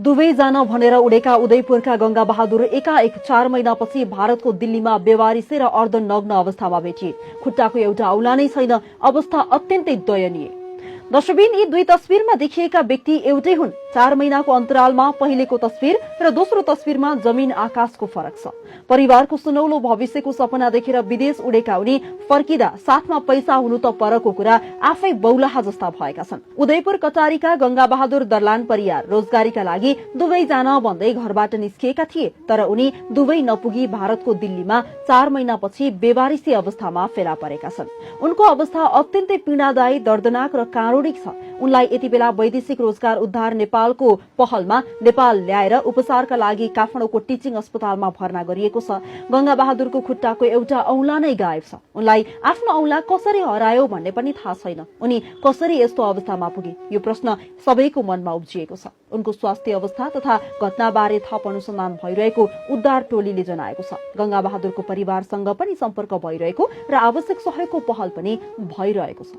दुवै जान भनेर उडेका उदयपुरका गंगा बहादुर एकाएक 4 महिनापछि भारतको दिल्लीमा बेवारिसे र अर्धनग्न अवस्थामा भेटिए। खुट्टाको एउटा औला नै छैन। अवस्था अत्यन्तै दयनीय। दर्शकबिन, यी दुई तस्विरमा देखिएका व्यक्ति एउटै हुन्। 4 महिनाको अन्तरालमा पहिलेको तस्विर र दोस्रो तस्विरमा जमिन आकाशको फरक छ। परिवारको सुनौलो भविष्यको सपना देखेर विदेश उडेका उनी फर्किदा साथमा पैसा हुनु त परको कुरा, आफै बौलाहा जस्ता भएका छन्। उदयपुर कटारीका गंगा बहादुर दर्लान परियार रोजगारीका लागि दुवै जान भन्दै घरबाट निस्किएका थिए। तर उनी दुवै नपुगी भारतको दिल्लीमा 4 महिनापछि बेवारिसी अवस्थामा फेला परेका छन्। उनको अवस्था अत्यन्तै पीड़ादायी, दर्दनाक र कारुणिक छ। उनलाई यति बेला वैदेशिक रोजगार उद्धार नेपालको पहलमा नेपाल ल्याएर उपचारका लागि काठमाडौँको टिचिङ अस्पतालमा भर्ना गरिएको छ। गंगा बहादुरको खुट्टाको एउटा औंला नै गायब छ। उनलाई आफ्नो औंला कसरी हरायो भन्ने पनि थाहा छैन। उनी कसरी यस्तो अवस्थामा पुगे, यो प्रश्न सबैको मनमा उब्जिएको छ। उनको स्वास्थ्य अवस्था तथा घटनाबारे थप अनुसन्धान भइरहेको उद्धार टोलीले जनाएको छ। गंगा बहादुरको परिवारसँग पनि सम्पर्क भइरहेको र आवश्यक सहयोगको पहल पनि भइरहेको छ।